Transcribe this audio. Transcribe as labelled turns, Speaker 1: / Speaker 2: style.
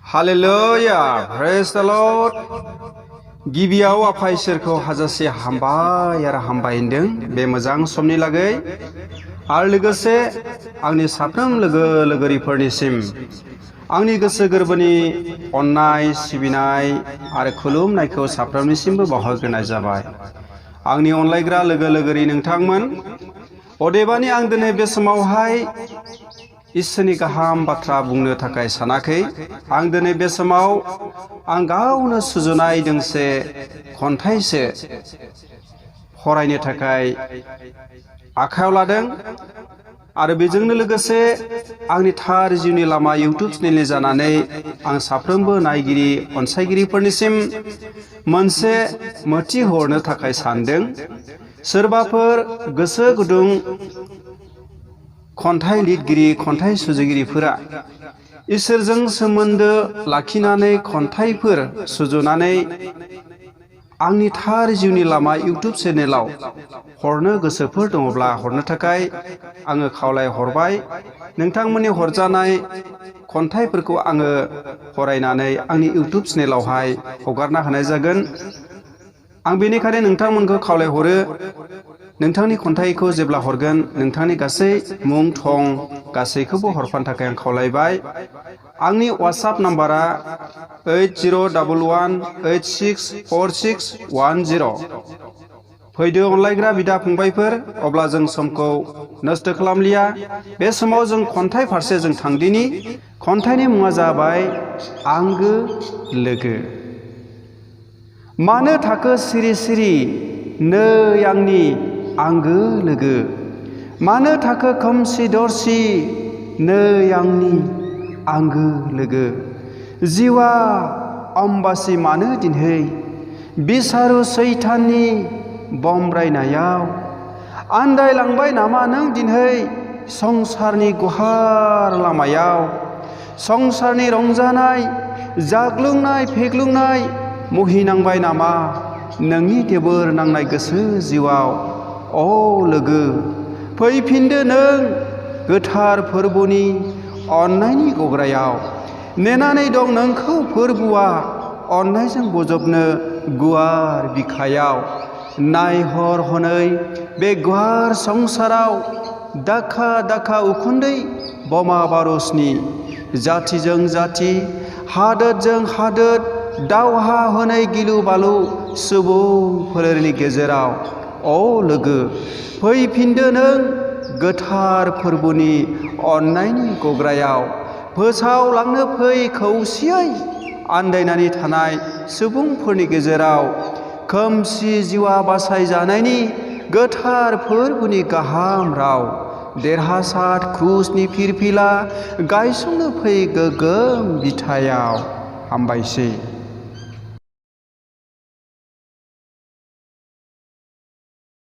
Speaker 1: Hallelujah praise द lord गिबियाव आफा इसोरखौ हाजासे हामबाय आरो हामबाय होनदों बे मोजां समनि लागै आरो लोगोसे आंनि साफ्रोम लोगो लोगोरिफोरनिसिम आंनि गोसो गोरबोनि अननाय सिबिनाय आरो खुलुमनायखौ साफ्रोमनिसिमबो बावहरग्रोनाय जाबाय। आंनि अनलायग्रा लोगो लोगोरि नोंथांमोन, अदेबानि आं दिनै बे समावहाय इसोरनि गाहाम बाथ्रा बुंनो थाखाय सानाखै। आं दिनै बे समाव आं गावनो सुजुनाय दोंसे खन्थाइसो फरायनो थाखाय आखायाव लादों आरो बेजोंनो लोगोसे आंनि थार जिउनि लामा इउटुब चेनेलनि जानानै आं साफ्रोमबो नायगिरि अनसायगिरिफोरनिसिम मोनसे मोथि हरनो थाखाय सानदों। सोरबाफोर गोसो गुदुं खन्थाइ लिरगिरि खन्थाइ सुजुगिरिफोरा इसोरजों सोमोन्दो लाखिनानै खन्थाइफोर सुजुनानै आंनि थार जिउनि लामा इउटुब चेनेलाव हरनो गोसोफोर दङब्ला हरनो थाखाय आङो खावलायहरबाय। नोंथांमोननि हरजानाय खन्थाइफोरखौ आङो फरायनानै आंनि इउटुब चेनेलावहाय हगारना होनाय जागोन। आं बेनिखायनो नोंथांमोनखौ खावलायहरो, नोंथांनि खन्थाइखौ जेब्ला हरगोन नोंथांनि गासै मुं थं गासैखौबो हरफानो थाखाय आं खावलायबाय। आंनि वाट्सएप नाम्बारा 8011864610। फैदो अनलायग्रा बिदा फंबायफोर, अब्ला जों समखौ नस्थ' खालामलिया। बे समाव जों खन्थाइ फारसे जों थांदिनि। खन्थाइनि मुङा जाबाय आंगो लोगो। मानो थाखो सिरि सिरि नै आंनि आंगो लोगो, मानो थाखो खोमसि दरसि नै आंनि आंगो लोगो, जिउआ अम्बासि मानो दिनै बिसारु सैताननि बमब्रायनायाव, आन्दायलांबाय नामा नों दिनै संसारनि गुवार लामायाव, संसारनि रंजानाय जाग्लुंनाय फेग्लुंनाय मुहिनांबाय नामा नोंनि देबोर नांनाय गोसो जिउआव। अ लोगो, फैफिनदो नों गोथार फोरबोनि अननायनि गग्रायाव, नेनानै दं नोंखौ फोरबोआ अननायजों बजबनो गुवार बिखायाव। नायहर हनै बे गुवार संसाराव दाखा दाखा उखुन्दै बमा बारुसनि, जाथिजों जाथि हादोरजों हादोर दावहा होनाय गिलु बालु सुबुं फोलेरनि गेजेराव। अ लोगो, फैफिनदो नों गोथार फोरबोनि अननायनि गग्रायाव, फोसावलांनो फै खौसेयै आन्दायनानै थानाय सुबुंफोरनि गेजेराव, खोमसि जिउआ बासायजानायनि गोथार फोरबोनि गाहाम राव, देरहासार क्रुसनि फिरफिला गायसननो फै गोगोम बिथायाव। हामबायसै।